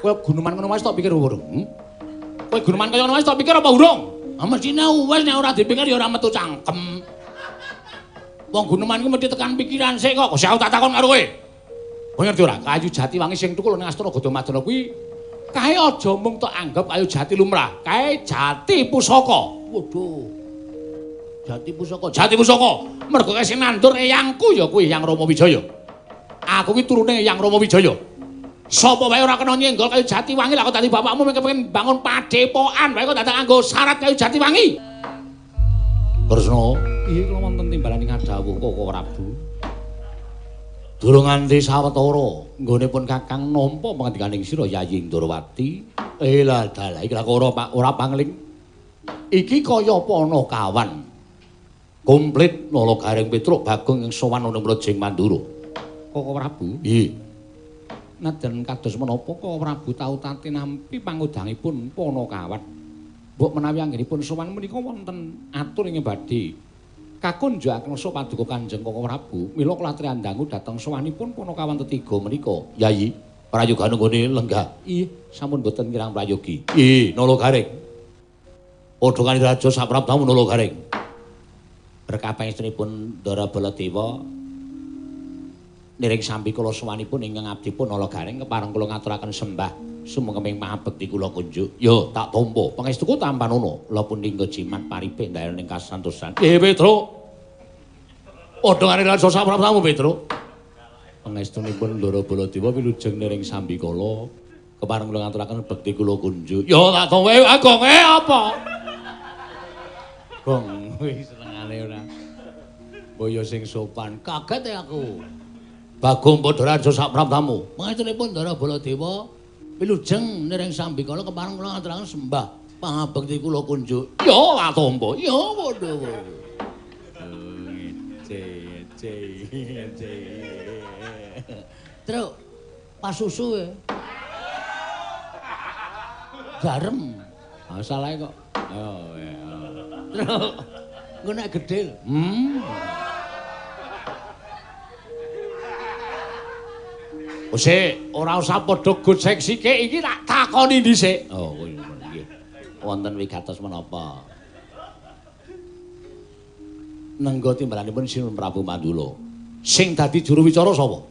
Kowe guneman ngono wae tok pikir urung? Kowe guneman kaya ngono wae tok pikir apa urung? Ah mestine wis nek ora dipikir ya ora metu cangkem. Wong guneman ku mesti tekan pikiran sik kok. Kok aku tak takon karo kowe. Kowe ngerti ora? Kayu jati wangi sing tukul ning Astana Gadamadana kuwi kae aja mung tok anggap kayu jati lumrah, kae jati pusaka. Waduh. Jati pusaka, jati pusaka. Mergo kae sing nandur eyangku ya kuwi Eyang Rama Wijaya. Aku ki turune Eyang Rama Wijaya. Sapa wae ora kena nyenggol kayu jati wangi lah kok dadi bapakmu mung kepengin bangun padepokan wae kok dadak nganggo syarat kayu jati wangi. Kresna, iya kula wonten timbalan ing dawuh Koko Prabu. Durung nganti sawetara nggone pun Kakang nampa pangandikaning sira Yayi Ndorowati. Lah dalah iki lak ora pangling. Iki kaya Panakawan. Komplit Nala Gareng Petruk Bagong ing sowan ana Mlejing Mandura. Koko Prabu, nggih. Najan kados menapa Koko Prabu tau tate nampi pangudangipun Panakawan. Mbok menawi anggenipun sowan menika wonten atur ing badhe kakunjakaken rasa paduka Kanjeng Koko Prabu. Mila kula triandangu dhateng sowanipun Panakawan tetiga menika. Yayi, prayoga nggone lenggah. Ih, sampun boten kirang prayogi. Ih, Nala Gareng. Padha kali raja saprabdamu Nala Gareng. Berkah pangestunipun Ndara Baladewa niring sambi kula sowanipun ingkang abdipun Nala Gareng kepareng kula ngaturaken sembah sumangga mahabekti kula kunjuk. Yo tak tampa pangestuku tampanono kula pun ninggo jimat paripih ndayoning kasantosan. Petruk. Padha karo raja saprabdamu Petruk. Pangestunipun Ndara Baladewa wilujeng niring sambi kula kepareng kula ngaturaken bekti kula kunjuk. Yo tak tampa. Agung apa? Gong wis senengane ora. Boyo sing sopan kaget aku. Bagong padha raja saprabdamu. Pangestunipun Ndara Baladewa wilujeng niring sambikala kepareng kula ngaturaken sembah pangabekti kula kunjuk. Ya tak tampa. Ya padha. Ngece ngece. Truk pasusu e. Garam. Masalahe kok. Oh ya. Truk engko nek gedhe lho. Wis ora usah padha gocek sike iki tak takoni dhisik. Oh nggih. Wonten wigatos menapa? Nenggo timbalanipun Sinuwun Prabu Mandula. Sing dadi juru wicara sapa?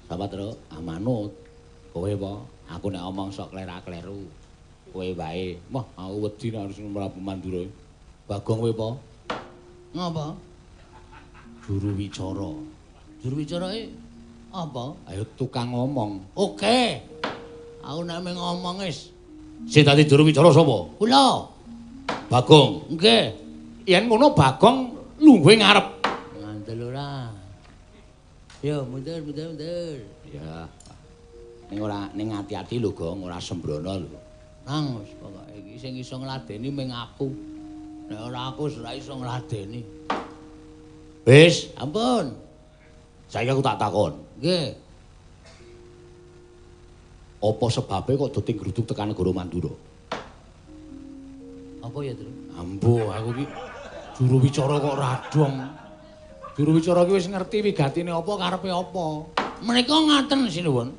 Sapa, Truk? Amanut. Kowe apa? Aku nek omong sok klera-kleru. Kowe wae. Wah, aku wedi nek Sinuwun Prabu Mandura. Bagong kowe apa? Ngapa? Juru wicara. Juru wicarae apa? Ayo tukang ngomong. Oke. Aku nek ngomong wis. Sing dadi juru wicara sapa? Kula. Bagong. Nggih. Yen ngono Bagong lungguhe ngarep. Ngandel ora. Yo mundur mundur mundur. Ya. Ning ora ning ati-ati lho, Gong, ora sembrono lho. Nang wis pokoke iki sing iso ngladeni mung aku. Nek ora aku ora iso ngladeni. Wis, ampun. Saiki aku tak takon. Nggih. Apa sebabe kok do tingruduk tekan negara Mandura? Apa ya, Tru? Ambo, aku iki juru wicara kok radong. Juru wicara iki wis ngerti wigatine apa, karepe apa. Menika ngaten sinuwun.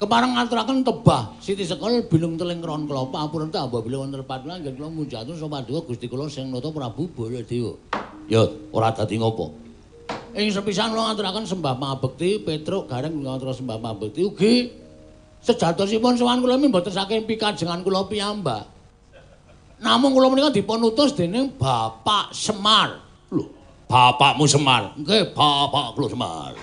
Kepareng ngaturaken tebah siti sekol bilung teling ron klopa apurenta apabila wonten lepat anggen kula munjatun sapa paduka Gusti kula sing nata Prabu Baladewa. Ya, ora dadi ngopo. Ing sepisan kula ngaturaken sembah pangabekti Petruk Gareng kula ngaturaken sembah pangabekti ugi sejatosipun sowan kula mboten saking pikajengan kula piyambak. Namung kula menika dipun utus dening Bapak Semar. Lho, bapakmu Semar? Nggih, bapak kula Semar.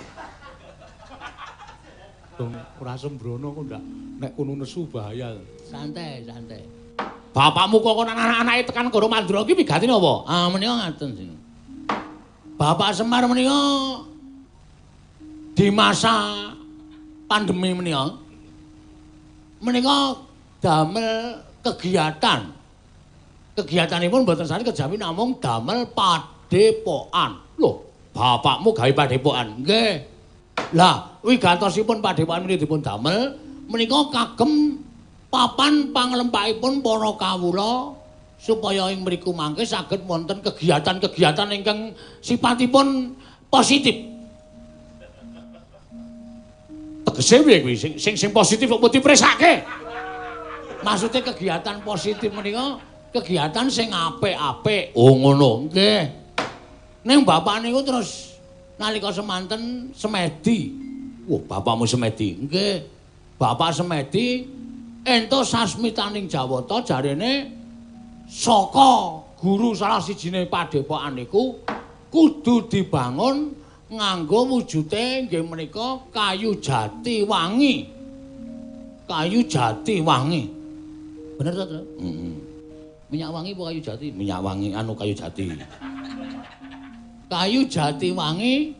Dong, ora sembrono kok ndak nek kono nesu bahaya. Santai, santai. Bapakmu kok kon anak-anake tekan negara Mandura iki wigatine apa? Ah, menika ngaten sing. Bapak Semar menika di masa pandemi menika menika damel kegiatan. Kegiatanipun mboten sane kejawi namung damel padepokan. Lho, bapakmu gawe padepokan? Nggih. Lah, wigatosipun padepokan menika dipun damel menika kagem papan panglempahipun para kawula supaya ing mriku mangke saged wonten kegiatan-kegiatan ingkang sipatipun positif. Tegese piye kuwi? Sing positif kok dipresake. Maksude kegiatan positif menika kegiatan sing apik-apik. Oh ngono, nggih. Ning bapak niku terus nalika semanten semedi. Wah, bapakmu semedi. Nggih. Bapak semedi entuk sasmitaning Jawata jarene saka guru salah sijine padepokan niku kudu dibangun nganggo wujute nggih menika kayu jati wangi. Kayu jati wangi. Bener to, Tru? Heeh. Minyak wangi apa kayu jati? Minyak wangi anu kayu jati. Kayu jati wangi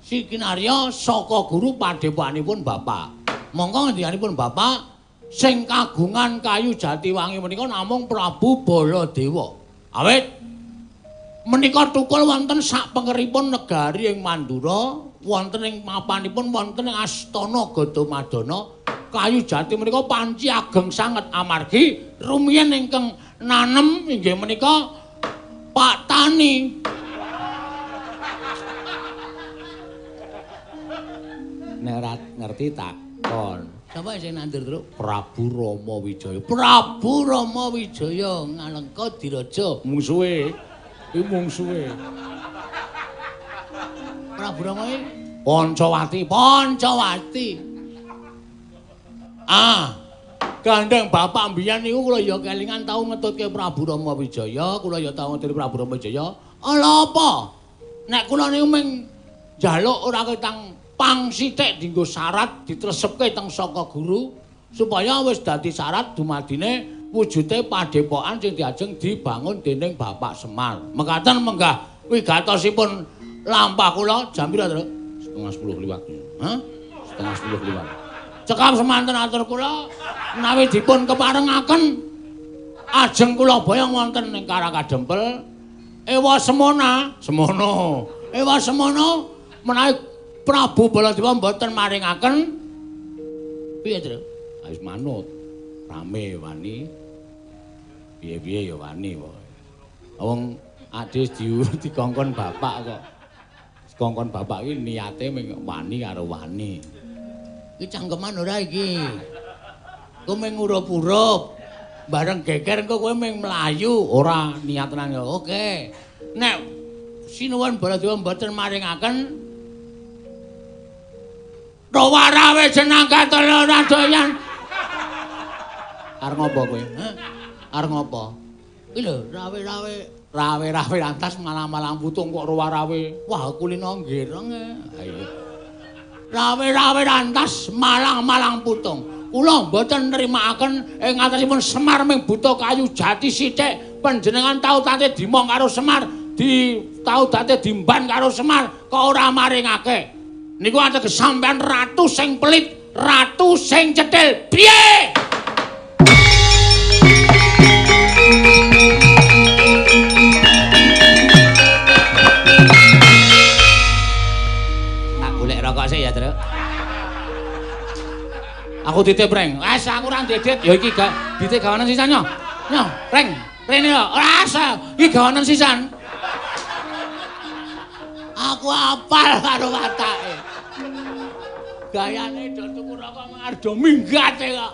sikinarya saka guru padepokanipun bapak. Mongko ngendikanipun bapak sing kagungan kayu jati wangi menika namung Prabu Baladewa. Awit menika tukul wonten sak pengeripun negari ing Mandura, wonten ing mapanipun wonten ing Astana Gadamadana. Kayu jati menika panci ageng sanget amargi rumiyin ingkang nanem inggih menika Pak Tani. Nek ora ngerti takon. Sapa sing nandur, Truk? Prabu Rama Wijaya. Prabu Rama Wijaya ngalengka diraja. Mungsuhe. Iki mungsuhe. Prabu Rama iki Pancawati, Pancawati. Ah, gandeng bapak mbiyen niku kula ya kelingan tau ngetutke Prabu Rama Wijaya, kula ya tau ngetutke Prabu Rama Wijaya. Ala apa? Nek kula niku mung njaluk ora ketang pang sithik dienggo syarat ditresepke teng saka guru supaya wis dadi syarat dumadine wujute padepokan sing diajeng dibangun dening Bapak Semar. Mekaten menggah wigatosipun lampah kula jam pira, Truk? 9:30 liwat. Hah? 9:30 liwat. Cekap semanten atur kula menawi dipun keparengaken ajeng kula boyong wonten ing Karakadempel. Ewa semana, semono. Ewa semono menawi Prabu Baladewa mboten maringaken piye, Tru? Wis manut. Rame wani. Piye-piye ya wani pokoke. Wong adis dikongkon bapak kok. Dikongkon bapak iki niate mung wani karo wani. Iki cangkeman ora iki? Kowe mung ngurup-urup. Bareng geger engko kowe mung mlayu, ora niat tenan ya. Oke. Nek sinuwun Baladewa mboten maringaken Rawarawe jenang katon ora doyan. Arep ngopo kowe? Hah? Arep ngopo? Iki lho, rawe-rawe, rawe-rawe lantas malang-malang putung kok rawarawe. Wah, kulino nggereng. Ayo. Rawe-rawe lantas malang-malang putung. Kula mboten nrimakaken ing atasipun Semar ming buta kayu jati sithik. Panjenengan tau tate dimong karo Semar, di tau tate dimban karo Semar, kok ora maringake. Niku ateges sampean ratu sing pelit, ratu sing cethil. Piye? Tak golek rokok sik ya, Truk. Aku titip, Reng. Wes aku ora ndedit. Ya iki gak ditip gawanen sisan yo. Yo, Reng, rene yo. Ora asal, iki gawanen sisan. Aku apal karo watake. Gayane do tuku rokok ardo minggate kok.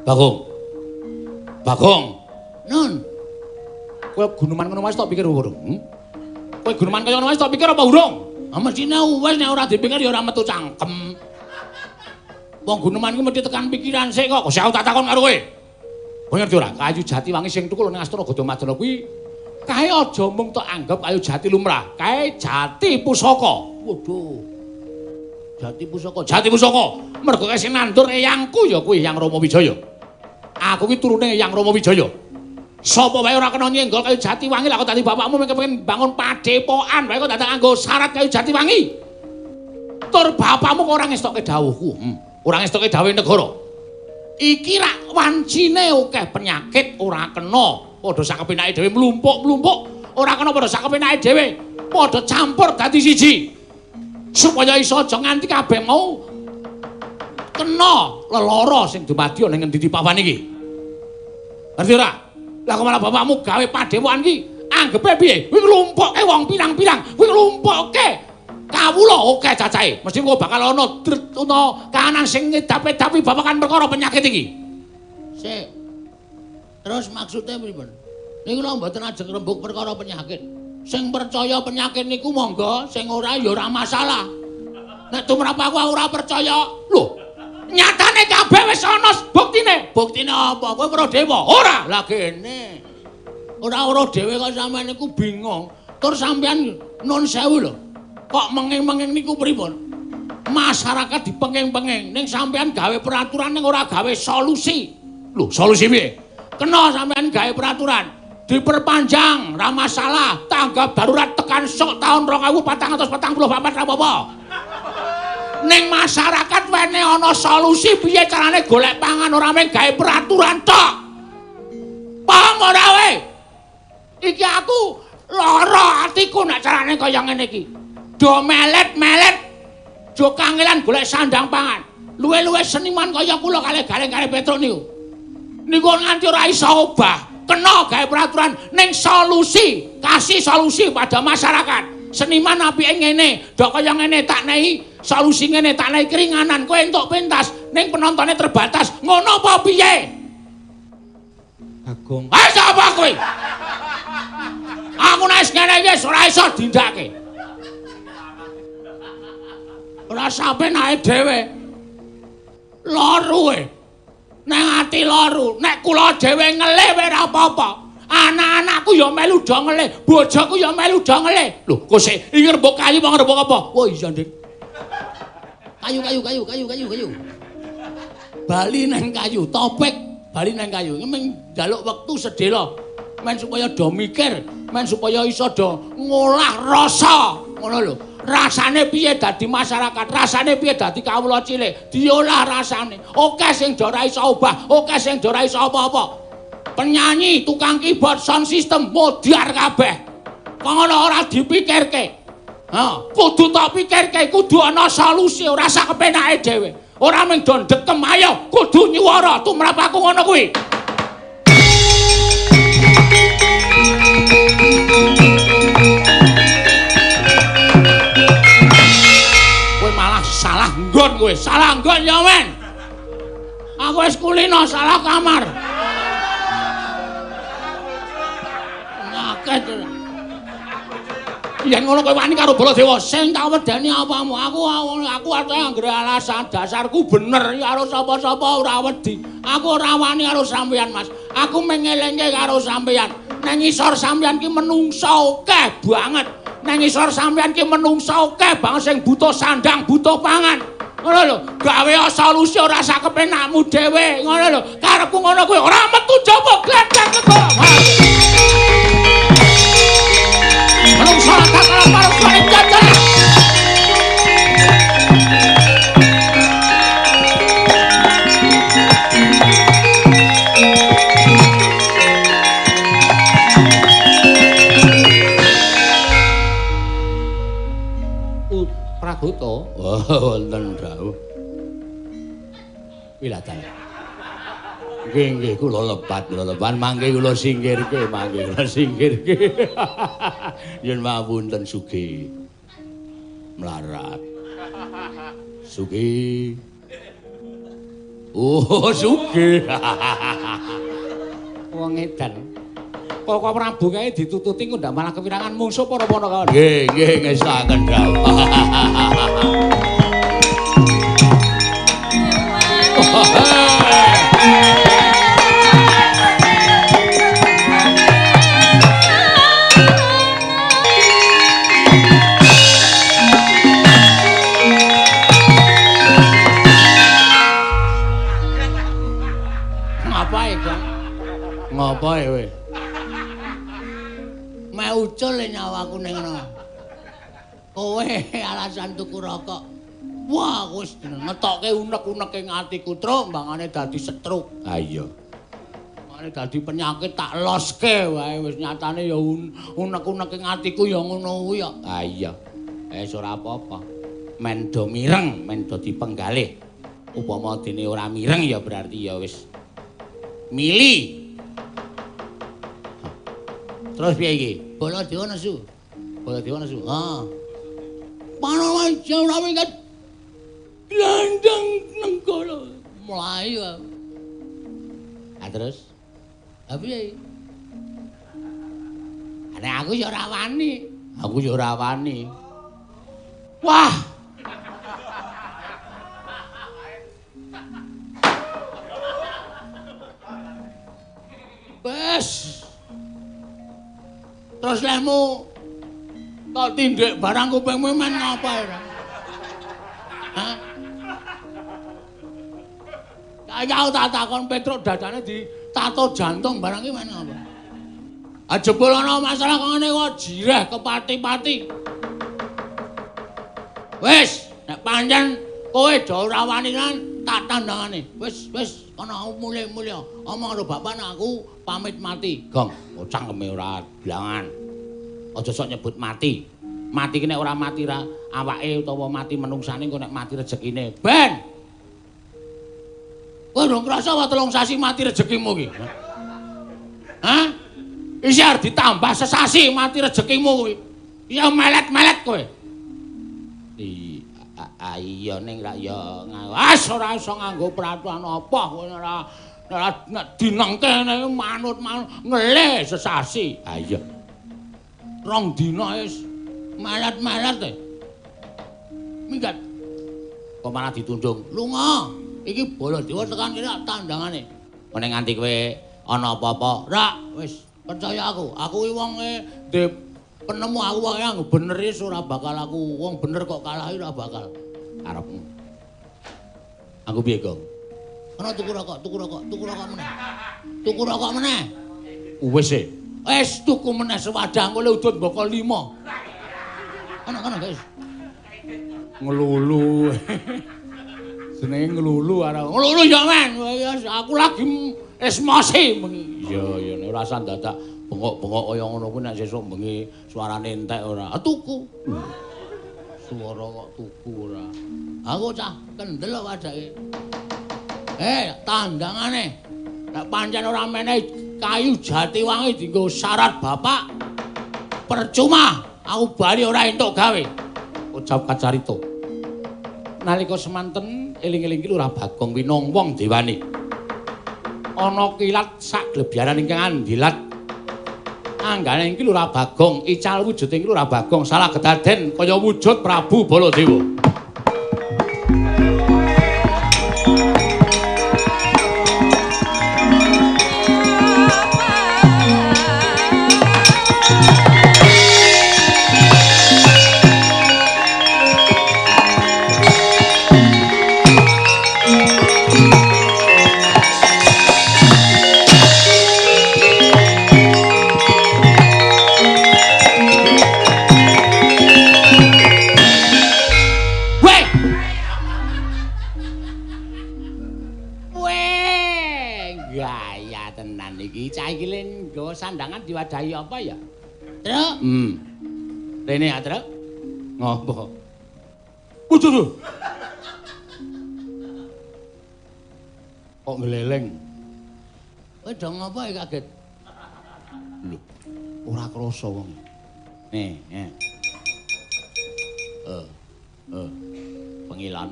Bagong. Bagong. Nun. Kowe guneman ngono wae tok pikir urung? Kowe guneman kaya ngono wae tok pikir apa urung? Ah mestine wis nek ora dipikir ya ora metu cangkem. Wong guneman ku mesti tekan pikiran sik kok. Kok aku tak takon karo kowe. Kowe ngerti ora? Kayu jati wangi sing tukul ning Astana Gadamadana kuwi kae aja mung tok anggap kayu jati lumrah, kae jati pusaka. Waduh. Jati pusaka, jati pusaka. Mergo kae sing nandur eyangku ya kuwi Eyang Rama Wijaya. Aku ki turune Eyang Rama Wijaya. Sapa wae ora kena nyenggol kayu jati wangi lah kok dadi bapakmu mung kepengin bangun padepokan wae kok dadak nganggo syarat kayu jati wangi. Tur bapakmu kok ora ngestokke dawuhku. Ora ngestokke dawuhe negara. Iki rak wancine akeh penyakit ora kena. Padha sak kepenake dhewe mlumpuk-mlumpuk, ora kena padha sak kepenake dhewe, padha campur dadi siji. Supaya iso aja nganti kabeh mau kena lelara sing dumadi ana ing ngendi papan iki. Ngerti ora? Lah kok malah bapakmu gawe padepokan iki, anggepe piye? Kuwi nglumpukke wong pirang-pirang, kuwi nglumpukke Kawula akeh cacahe. Mesti engko bakal ana utawa kahanan sing ngedap-edapi babagan perkara penyakit iki. Sik. Terus maksudnya pripun? Niku lho mboten ajeng rembug perkara penyakit. Sing percaya penyakit niku monggo, sing ora ya ora masalah. Nek tumrap aku ora percaya. Lho, nyatane kabeh wis ana buktine. Buktine apa? Kowe weruh dhewe? Ora. Lah kene. Ora weruh dhewe kok sampean niku bingung. Tur sampean nun sewu lho. Kok menging-menging niku pripun? Masyarakat dipenging-penging, ning sampean gawe peraturan ning ora gawe solusi. Lho, solusi piye? Kena sampean gawe peraturan, diperpanjang, ra masalah, tanggap darurat tekan sok tahun 2444 ra apa-apa. Ning masyarakat wene ana solusi piye carane golek pangan ora mung gawe peraturan tok. Paham ora kowe? Iki aku lara atiku nek carane kaya ngene iki. Do melet-melet, do kangelan golek sandang pangan. Luwe-luwe seniman kaya kula kalih Gareng-gareng Petruk niku. Niku nganti ora iso obah, kena gawe peraturan ning solusi, kasih solusi pada masyarakat. Seniman apike ngene, do kaya ngene tak nei solusi ngene, tak nei keringanan, kowe entuk pentas ning penontonnya terbatas. Ngono apa piye? Bagong. Ah sapa kowe? Aku nek ngene iki wis ora iso dindake. Ora sampe nae dhewe. Loro e. Nang ati loro, nek kula dhewe ngelih wae ora apa-apa. Anak-anakku ya melu do ngelih, bojoku ya melu do ngelih. Lho, kok sik iki rembug kayu apa rembug apa? Wah iya, Dik. Kayu kayu kayu kayu kayu kayu. Bali nang kayu, topik bali nang kayu. Meng njaluk wektu sedhela. Men supaya do mikir, men supaya iso do ngolah rasa. Ngono lho. Rasane piye dadi masyarakat, rasane piye dadi kawula cilik, diolah rasane. Oke sing do ora iso obah, oke sing do ora iso apa-apa. Penyanyi, tukang keyboard, sound system modar kabeh. Kok ngono ora dipikirke. Ha, kudu tok pikirke, kudu ana solusi, ora sak kepenake dhewe. Ora mung do ndekem, ayo kudu nyuwara tumrap aku ngono kuwi. Kowe malah salah nggon kowe, salah nggon ya men. Aku wis kulino salah kamar. Ngakeh. Yen ngono kowe wani karo Baladewa, sing tak wedeni apamu? Aku ate anggere alasan dasarku bener karo sapa-sapa ora wedi. Aku ora wani karo sampeyan, Mas. Aku mengelingke karo sampeyan. Nang ngisor sampeyan ki menungsa akeh banget. Nang ngisor sampeyan ki menungsa akeh banget sing butuh sandang, butuh pangan. Ngono lho, gawe solusi ora sak kepenakmu dhewe, ngono lho. Karepku ngono kuwi ora metu jaba gledek kok. Menungsa tak kalah karo jajan. Pragoto, wonten dawuh. Wilatan. Nggih nggih kula lepat mangke kula singkirke, mangke kula singkirke. Yen mapunten sugih. Melarat. Sugih. Oh, sugih. Wong edan. Kok Prabu kae ditututi kok ndak malah kewirangan mungsuh para Panakawan. Nggih, nggih ngesaken dawuh. Ngapae, Kang? Ngapae kowe? Meh ucul nyawaku ning ngono. Kowe alasan tuku rokok. Wah, wis ngetokke unek-uneke ing atiku, Truk, mbangane dadi stroke. Ha iya. Mbangane dadi penyakit tak loske wae wis nyatane ya unek-uneke ing atiku ya ngono kuwi ya. Ha iya. Wis ora apa-apa. Men do mireng, men do dipenggalih. Upama dene ora mireng ya berarti ya wis mili. Terus piye iki? Baladewa nesu. Baladewa nesu. Ha. Mana ora minggat. Glandang Nenggala mlayu. Ha terus? Ha piye? Nek aku ya ora wani. Aku ya ora wani. Wah. Wes. Terus lehmu tok tindik barang kupingmu men ngapa ora? Hah? Kaya aku tak takon Petruk dadane ditato jantung barang iki men ngapa? Ah jebul ana masalah kok ngene kok jireh kepati-pati. Wis, nek pancen kowe do ora wani kan tak tandangane. Wis, wis kono mulih-mulih. Omong karo bapak nek aku pamit mati. Gong, cangkeme ora blangan. Aja sok nyebut mati. Mati ki nek ora mati ra awake utawa mati menungsane engko nek mati rezekine. Ben. Kowe durung krasa apa 3 sasi mati rezekimu ki? Hah? Isih arep ditambah sesasi mati rezekimu kuwi. Ya melet-melet kowe. Iya ning ra ya wis ora iso nganggo peraturan apa kowe ora nek dinengke manut-manut ngelih sesasi. Ha iya. 2 dina wis melet-melet e. Minggat. Kok malah ditundung. Lunga. Iki Baladewa tekan kene tandangane. Nek nganti kowe ana apa-apa, rak wis percaya aku. Aku iki wonge ndek penemu aku wong yang bener wis ora bakal aku wong bener kok kalah ora bakal. Karepmu. Aku piye, Gong? Ana tuku rokok, tuku rokok, tuku rokok meneh. Tuku rokok meneh. Wis e. Wis tuku meneh sewadah engko le udut mboko 5. Ana-ana, guys. Ngelulu. Jenenge ngelulu arep. Ngelulu ya, men. Aku lagi esmosi bengi. Iya, iya nek ora usah dadak bengok-bengok kaya ngono kuwi nek sesuk bengi suarane entek ora. Tuku. Suara kok tuku ora. Aku cah kendel kok wadake. Tandangane. Nek pancen ora menehi kayu jati wangi dienggo syarat bapak. Percuma aku bali ora entuk gawe. Ucap kacarita. Nalika semanten eling-eling ki Lurah Bagong winong wong dewane. Ana kilat sak glebyaran ingkang andilat. Anggane iki Lurah Bagong, ical wujude iki Lurah Bagong salah kedaden kaya wujud Prabu Baladewa. Sandangan diwadahi apa ya? Truk. Rene ya, Truk. Ngopo? Waduh. Kok ngleleng? Kowe do ngopo iki kaget? Lho, ora krasa wong. Nih, nih. Pengilan.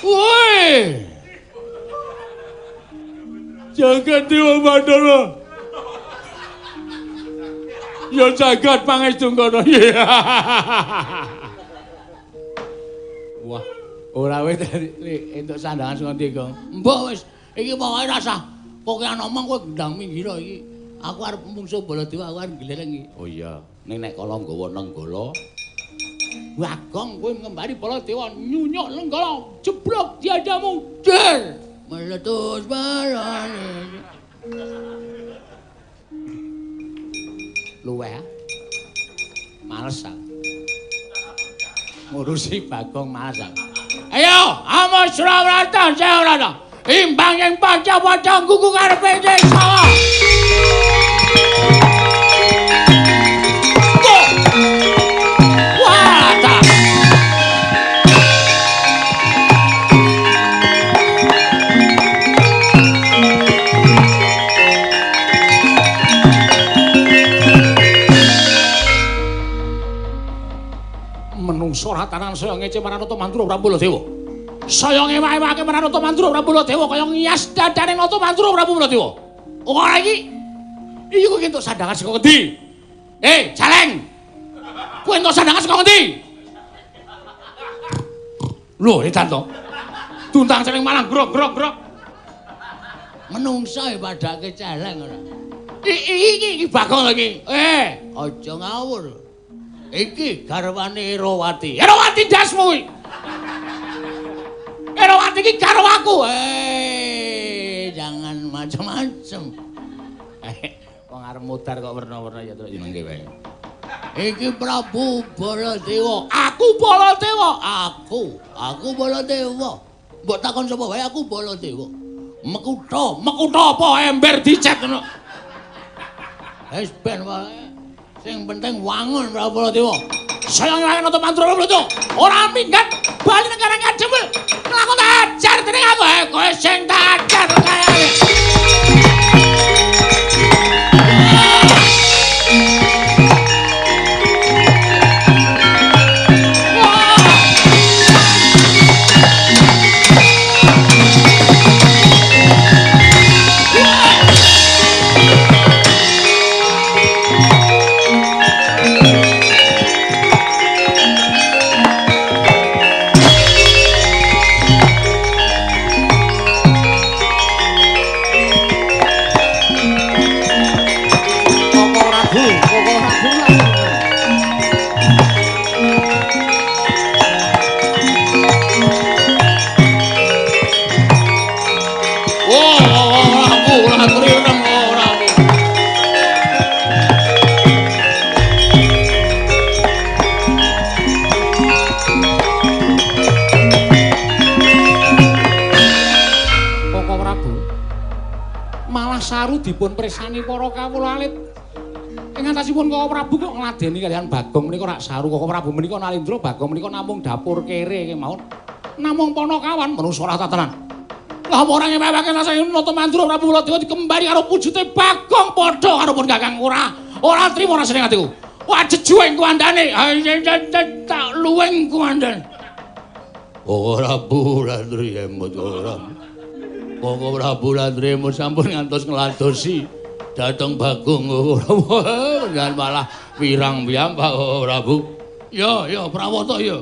Woi! Jagat Dewa Bathara. Ya jagat pangestungkana. Wah, ora wis entuk sandangan sing ndi, Gong. Mbok wis, iki pokoke rasah kokean omong kowe gendang minggir iki. Aku arep mungsuh Baladewa, aku arep gleleng iki. Oh iya, ning nek kala nggawa Nenggala. Bagong kowe ngembari Baladewa nyunyuk Nenggala, jeblok diadamu. Der. Meletus barane. Luweh. Males aku. Ngurusi Bagong males aku. Ayo, amo Surawarta Jayarata. Imbang ing panca-panca nggugu karepe desa. tatanan saya ngece marang Nata Mandura Prabu Baladewa. Saya ngewah-ewake marang Nata Mandura Prabu Baladewa kaya ngias dadane Nata Mandura Prabu Baladewa. Ora iki. Iki kowe entuk sandangan saka ngendi? Celeng. Kowe entuk sandangan saka ngendi? Lho, edan to. Tuntang celeng malah grok-grok-grok. Menungso e padake celeng ora. Iki Bagong iki. Aja ngawur. Iki garwane Erawati. Erawati ndasmu kuwi. Erawati iki garwaku. Jangan macem-macem. Wong arep mudhar kok werna-werna ya terus mengke wae. Iki Prabu Baladewa. Aku Baladewa. Aku Baladewa. Mbok takon sapa wae aku Baladewa. Mekutha, mekutha apa ember dicet ngono. Wis ben wae. Sing penting wangun Prabu Baladewa. Saya nglawan Nata Mandura Prabu Baladewa. Ora minggat bali nang Karang Kadempel. Aku tak ajar dening aku. Kowe sing tak ajar kaya. Dipun presani para kawula alit. Ing antasipun Koko Prabu kok ngladeni kaliyan Bagong menika rak saru. Koko Prabu menika nalindra, Bagong menika namung dapur kere kemawon. Namung ponokawan manusa ora tatanan. Lah ora ngewewake rasane Nata Mandura Prabu Baladewa dikembari karo wujute Bagong padha karo pun Kakang ora. Ora trimo rasane atiku. Wah jejuwing kuwandane. Tak luwing kuwandane. Koko Prabu Landri emut ora. Koko Prabu Landremo sampun ngantos ngladosi dhateng Bagong ora malah wirang piyambak Koko Prabu. Ya ya Prawata ya.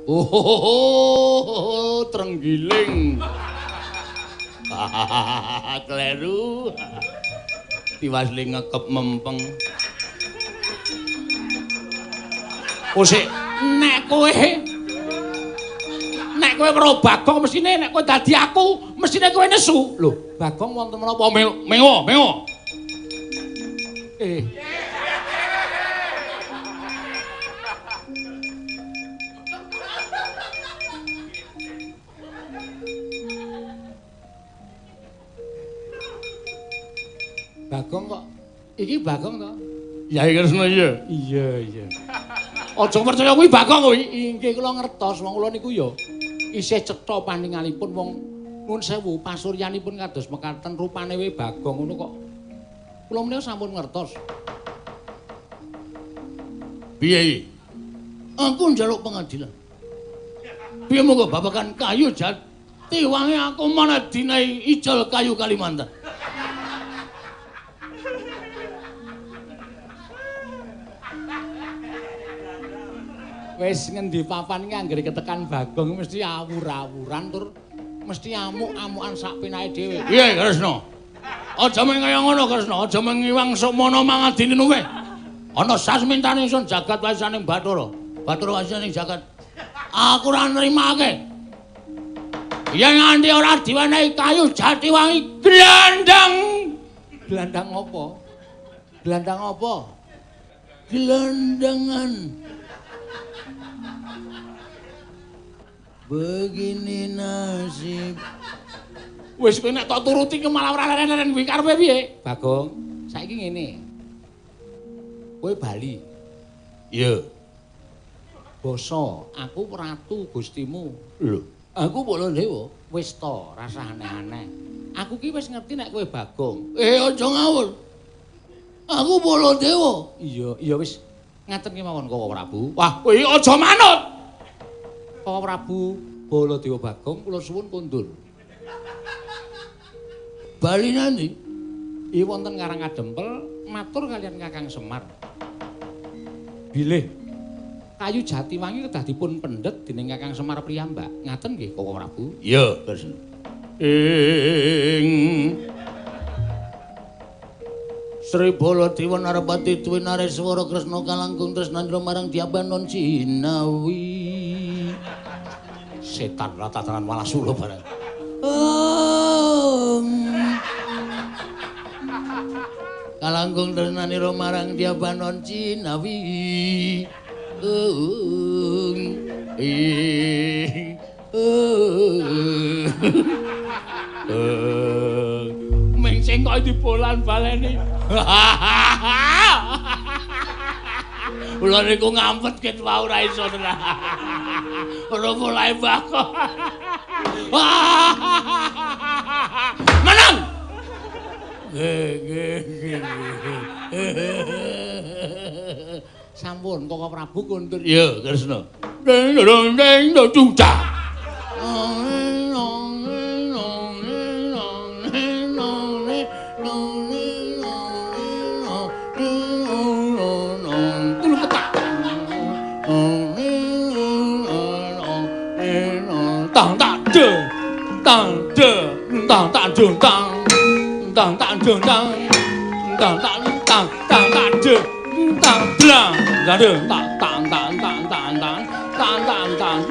Oh, trenggiling. Kleru. Tiwas le ngekep mempeng. Sik, nek kowe weruh Bagong mesthine nek kowe dadi aku, mesthine kowe nesu. Lho, Bagong wonten menapa mengo, mengo. Bagong kok iki Bagong to? Ya Kresna iya. Iya, iya. Aja percaya kuwi Bagong kuwi. Inggih kula ngertos wong kula niku ya isih cetha paningalipun wong nuwun sewu pasuryanipun kados mekaten rupane wae Bagong ngono kok. Kula menika sampun ngertos. Piye iki? Aku njaluk pengadilan. Piye monggo babagan kayu jati wangi aku mana dinai ijol kayu Kalimantan. Wis ngendi papan iki anggere ketekan Bagong mesti awur-awuran tur mesti amuk-amukan sak penake dhewe. Piye Kresna? Aja mung kaya ngono Kresna, aja mung ngiwang sukmana mangadine luwih. Ana sasmintane ingsun jagat warisaning Bathara. Bathara warisaning jagat. Aku ora nrimake. Yen nganti ora diwenehi kayu jati wangi glandang. Glandang apa? Glandang apa? Glandangan. Begini nasib. Wis kowe nek tok turuti ki malah ora leren-leren kuwi karepe piye? Bagong, saiki ngene. Kowe bali. Iya. Basa, aku ratu Gustimu. Lho, aku Baladewa. Wis to, rasah aneh-aneh. Aku ki wis ngerti nek kowe Bagong. Aja ngawur. Aku Baladewa. Iya, iya wis. Ngaten kemawon Koko Prabu. Wah, kowe aja manut. Koko Prabu Baladewa Bagong kula suwun kondur. Bali nanti. Iya wonten Karang Kadempel matur kalian Kakang Semar. Bilih kayu Jatiwangi kedah dipun pendhet dening Kakang Semar priyambak. Ngaten nggih Koko Prabu? Iya, Kresna. Ing Sri Baladewa Narapati Dwi Nareswara Kresna kalangkung tresnandra marang Dyabanon Jinawi. Setan ratatanan walasula barang. Kalangkung tresnanira marang Dyabanon Jinawi. Mengsing kok dibolan baleni. Kula niku ngampet ket wau ora iso tenan. Ora mulai bako. Menang. Nggih, nggih. Sampun Koko Prabu kondur. Iya, Kresna. Ding dong ding dong cah. Tang tak de, tang de, tang tak de, tang, tang tak de, tang, tang tak tang, tang tak de, tang dlang, de, tang tang tang tang tang tang, tang tang tang,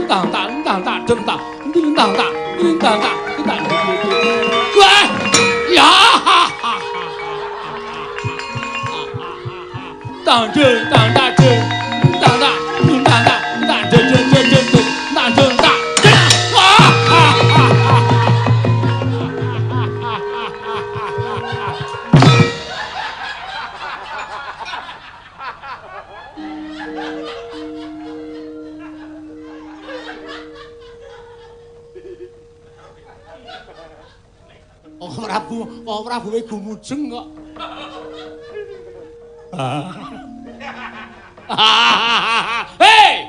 tang tang tang tang tak de, tang, tang tak, tang tak, tang. Wah, ya, tang de, tang tak de, tang tak, tang tak, tang de de de de de, tang de tak. Oh Prabu we gumujeng kok. Hei!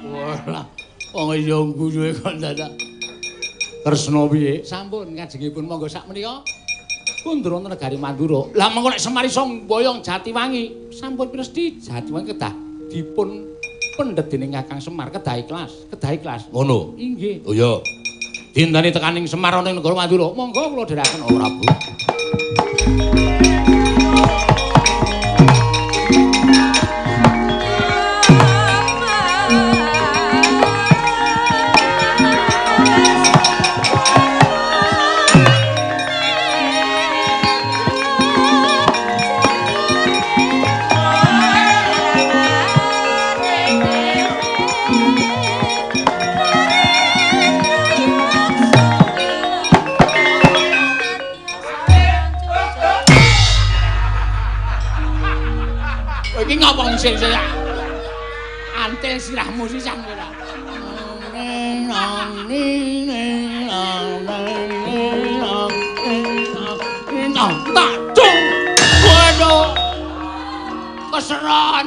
Walah, wong iya guyune kok dadak. Kresna piye? Sampun kajengipun monggo sak menika kundur wonten negari Mandura. Lah mengko nek Semar iso mboyong Jatiwangi, sampun piresti Jatiwangi kedah dipun pendhet dening Kakang Semar, kedah ikhlas, kedah ikhlas. Ngono. Inggih. Oh iya. Dinteni tekaning Semar ana ing negara Mandura. Monggo kula dherekaken oh Prabu. Sing sing antil sirahmu sisan ora. Tak dung. Waduh. Keseron.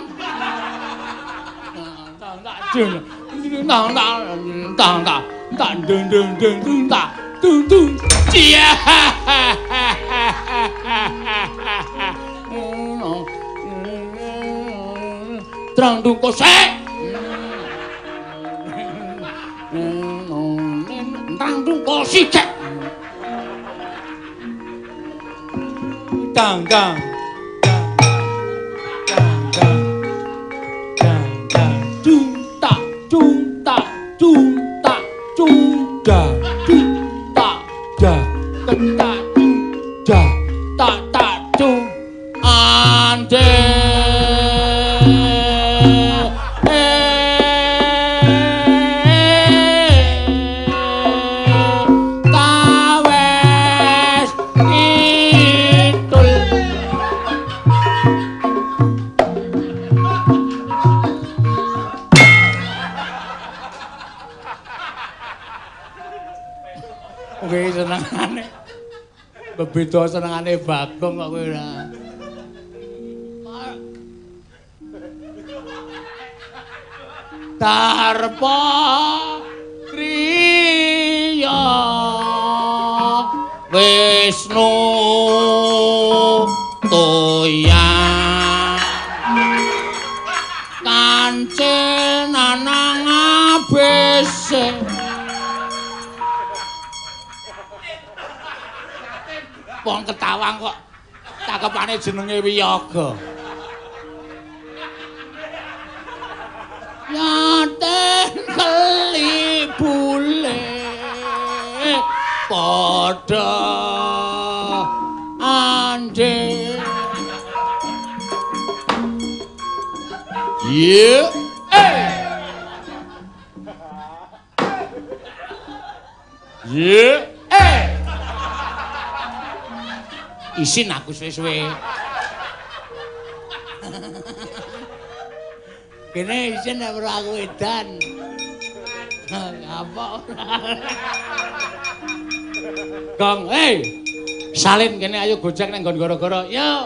Tak tak dung. Tak tak tak tak tak dung dung dung dung tak dung dung. Cia. Trang dung kosek. Trang dung kosek. Tang tang. Tang tang. Tang dung tak dung tak dung tak dung da dung tak da tak dung da tak tak dung ande. Beda senengane Bagong kok kowe ora. Darpa Kriya Wisnu Toya kancil nanang abese. Wong ketawang kok cakepane jenenge Wiyaga. Yaten kelibule padha ande. Ye. Eh. Ye. Eh. Isin aku suwe-suwe. Kene isin nek ora aku edan. Apa ora. Gong, hey. Salin kene ayo gojek nang nggon gara-gara. Yo.